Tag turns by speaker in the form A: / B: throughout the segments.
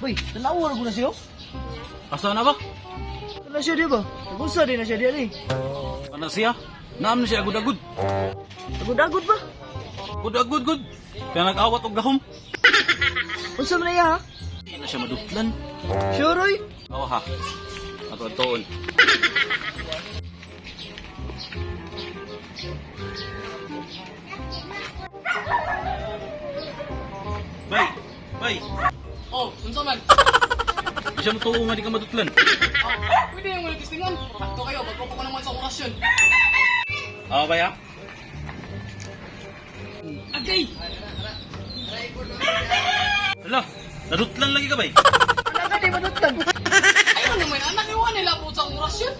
A: Uy, tanawa ko na siya.
B: Asa na ba?
A: Kana siya di ba? Nagunsa din na siya di ali.
B: Ana siya? Naam na siya agud-agud.
A: Agud-agud ba?
B: Agud-agud gud. Kaya nag-awat og gahom.
A: Unsa man na iya ha?
B: Di na siya madutlan.
A: Sure oy.
B: Oo ha. Ato atuon. Bay, bay.
C: Oh, unsa man?
B: Di siya mutuo nga di ka madutlan.
C: Oh, pwede yung mga tistingan. Sakto kayo, magkupo ko naman sa orasyon.
B: Oo bay ha?
C: Agay!
B: Hala, nadutlan lagi ka bay.
A: Ana ka di madutlan.
C: Ayaw naman, anak, iwan nila po sa orasyon.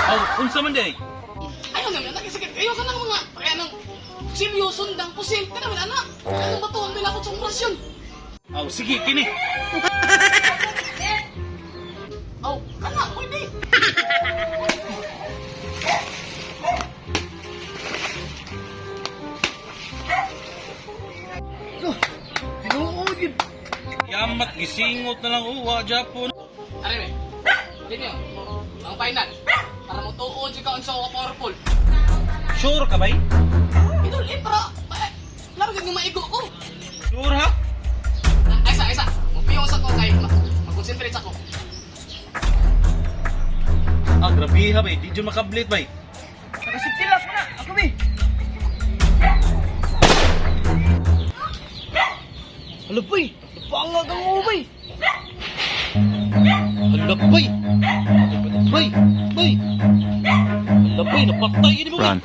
B: Aw, unsa man di ay?
C: Ayaw naman, anak, sakit. Ayaw ka ng mga, kaya nang silyo, sundang, pusil. Ka naman, anak. Anong bato ang nila po sa orasyon?
B: Aw, sige, kini.
C: Oh, kana, pwede.
A: So, tinuod yun.
B: Yamat gisingot na lang uwa Japon.
C: Are, me. Kini, oh. Ang final. Para mo tuon si kaon sa powerful.
B: Sure ka bay?
C: Idol, eh, para, eh, laro gid nga maigo ko.
B: Sure ha?
C: Ah, Ay, isa, isa. Mupiyong sa ko kay, mag-concentrate sa ko.
B: Ah, grabe ha bay, di jud makablit bay.
A: Nakasiptilas mo na. Ako bi. Hala boy, napangag ang ubay.
B: Hala bay. Bay, bay. Hala bay, napatay ini mo bay.
D: Run.